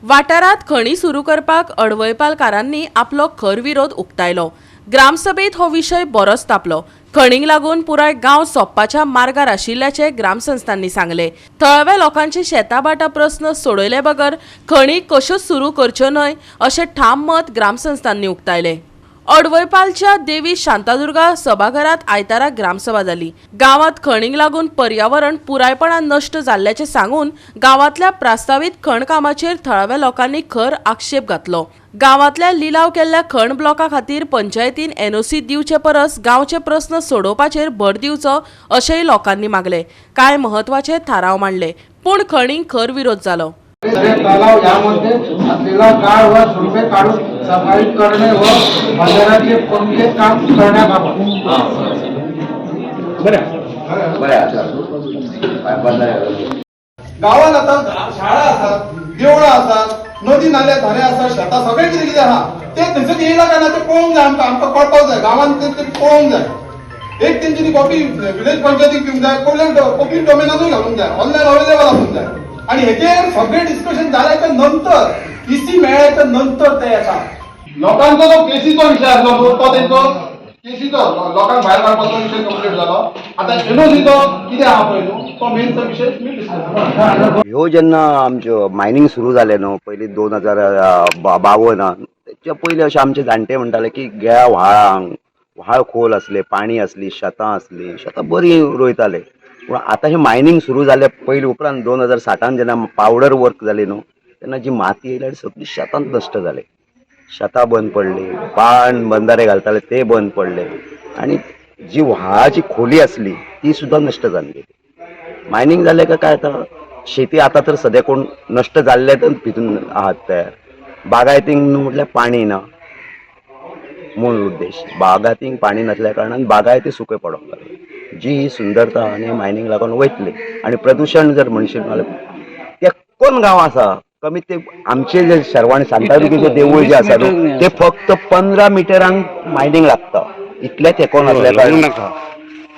वाठारांत खणी सुरू करपाक अडवयपालकारांनी आपलो खर विरोध उक्तायलो. ग्रामसभेत हो विशय बरोच तापलो. खणींक लागून पुराय गांव सोंपपाच्या मार्गार आशिल्ल्याचें ग्रामसंस्थांनी सांगलें. थळाव्या लोकांचे शेताभाटा प्रस्न सोडयले बगर खणी कश्योच सुरू करच्यो न्हय अशें ठाम मत ग्रामसंस्थांनी उक्तायलें. अडवयपालच्या देवी शांतादुर्गा सभाघरात आयतारा ग्रामसभा जाली. गांवात खणींक लागून पर्यावरण पुरायपणान नश्ट जाल्ल्याचें सांगून गांवांतल्या प्रस्तावीत खणकामाचेर थळाव्या लोकांनी खर आक्षेप घातलो. गांवांतल्या लिलाव केल्ल्या खण ब्लॉका खातीर पंचायतीन एनओसी दिवचे परस गांवचे प्रस्न सोडोवपाचेर भर दिवचो अशेंय लोकांनी मागलें. कांय म्हत्वाचे थाराव मांडले, पूण खणींक खर विरोध जालो. तलाव यामध्ये असलेला गाळ व झुडपे काढून सफाई करणे व बाजाराचे पंखे काम करण्याबाबत. बरें आसा. गावान आतां शाळा आसात, देवळां आसात, नदी नाले झरे आसात, शेतां सगळें कितें कितें आहा तें थंयसर येयला काय ना तें पळोवंक जाय आमकां. आमकां कळपाक जाय गांवान तें तें पळोवंक जाय. एक तेंची ती कॉपी विलेज पंचायतीक दिवंक जाय, पब्लीक पब्लीक डोमेनानूय घालूंक जाय, ऑनलायन अवेलेबल आसूंक जाय. आनी हेजेर सगळें डिस्कशन जाल्याच्या नंतर, इसी मेळ्ळ्याच्या नंतर ते येता. लोकांचो जो केसीचो विशय आसलो न्हू, तो तेंचो केसीचो लोकांक भायर काडपाचो विशय कंप्लीट जालो. आतां एनओसीचो कितें आहा पळय न्हू, तो मेनचो विशय तुमी डिस्कस. ह्यो जेन्ना आमच्यो मायनींग सुरू जालें न्हू पयलीं 2052 तेच्या पयलीं अशें आमचे जाणटे म्हणटाले की गेळा व्हाळांक, व्हाळ खोल आसले, पाणी आसली, शेतां आसली, शेतां बरीं रोयताले. पूण आतां हें मायनींग सुरू जालें पयलीं उपरांत 2007 जेन्ना पावडर वर्क जाली न्हू, तेन्ना जी माती येयली आनी सगळी शेतांत नश्ट जाली. शेतां बंद पडली, बाण बंदारे घालताले ते बंद पडले आनी जी व्हाळाची खोली आसली ती सुद्दां नश्ट जावन गेली. मायनींग जालें काय काय आतां शेती आतां तर सद्या कोण नश्ट जाल्ले तर भितून आहात तयार. बागायतींक न्हू म्हटल्यार पाणी ना. मूळ उद्देश बागायतींक पाणी नासल्या कारणान बागायती सुके पडोंक लागले. जी ही सुंदरता आनी मायनींग लागून वयतली. आनी प्रदूशण जर म्हणशीत जाल्यार तेकोन गांव आसा कमीत ते आमचे जे शर्वाण शांतादुर्गेचें देवूळ जें आसा न्हू ते फक्त 15 मिटरांक मायनींग लागता, इतलें तेकोन आसल्या कारणान.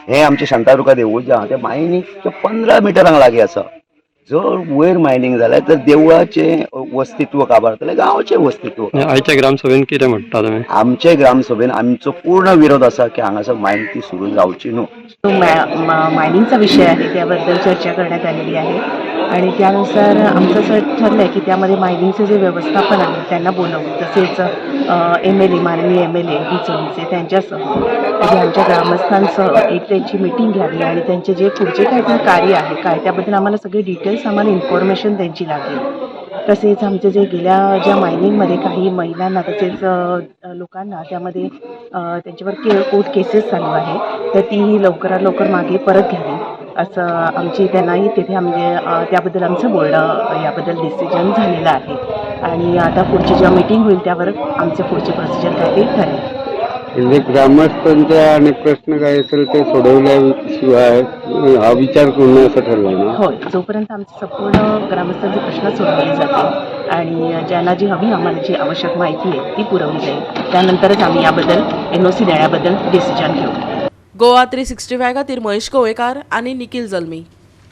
हें आमचें शांतादुर्गा देवूळ जें आहा तें मायनींगच्या 15 मिटरांक लागीं आसा. जर वयर मायनींग जाल्यार तर देवळाचें अस्तित्व काबारतलें, गांवचें अस्तित्व. आयच्या ग्रामसभेन कितें म्हणटा तुमी? आमचे ग्रामसभेन आमचो पूर्ण विरोध आसा की हांगासर मायन ती सुरू जावची न्हू. तो मायनिंगचा विषय आहे, त्याबद्दल चर्चा करण्यात आलेली आहे आणि त्यानुसार आमचं असं ठरलं आहे की त्यामध्ये मायनिंगचं जे व्यवस्थापन आहे त्यांना बोलावून, तसेच एमएलए, माननीय एमएलए बिचोलीचे, त्यांच्यासह म्हणजे आमच्या ग्रामस्थांसह एक त्यांची मिटिंग घ्यावी आणि त्यांचे जे पुढचे काय काय कार्य आहे काय, त्याबद्दल आम्हाला सगळे डिटेल्स, आम्हाला इन्फॉर्मेशन त्यांची लागेल. तसेच आमचे जे गेल्या ज्या मायनिंगमध्ये काही महिलांना तसेच लोकांना त्यामध्ये त्यांच्यावर कोर्ट केसेस चालू आहे, तर तीही लवकरात लवकर मागे परत घ्यावी असं आमची त्यांनाही तिथे म्हणजे त्याबद्दल आमचं बोलणं, याबद्दल डिसिजन झालेलं आहे. आणि आता पुढची जेव्हा मिटिंग होईल त्यावर आमचे पुढचे प्रोसिजर काय ते ठरेल. म्हणजे ग्रामस्थांचा आणि प्रश्न काय असेल ते सोडवल्याशिवाय हा विचार करू नये असं ठरलं ना? होय, जोपर्यंत आमचे संपूर्ण ग्रामस्थांचे प्रश्न सोडवले जातील आणि ज्यांना जी हवी आम्हाला जी आवश्यक माहिती आहे ती पुरवली जाईल, त्यानंतरच आम्ही याबद्दल एनओसी देण्याबद्दल डिसिजन घेऊ. गोवा 365 खातीर महेश गोवेकार आनी निखिल जल्मी.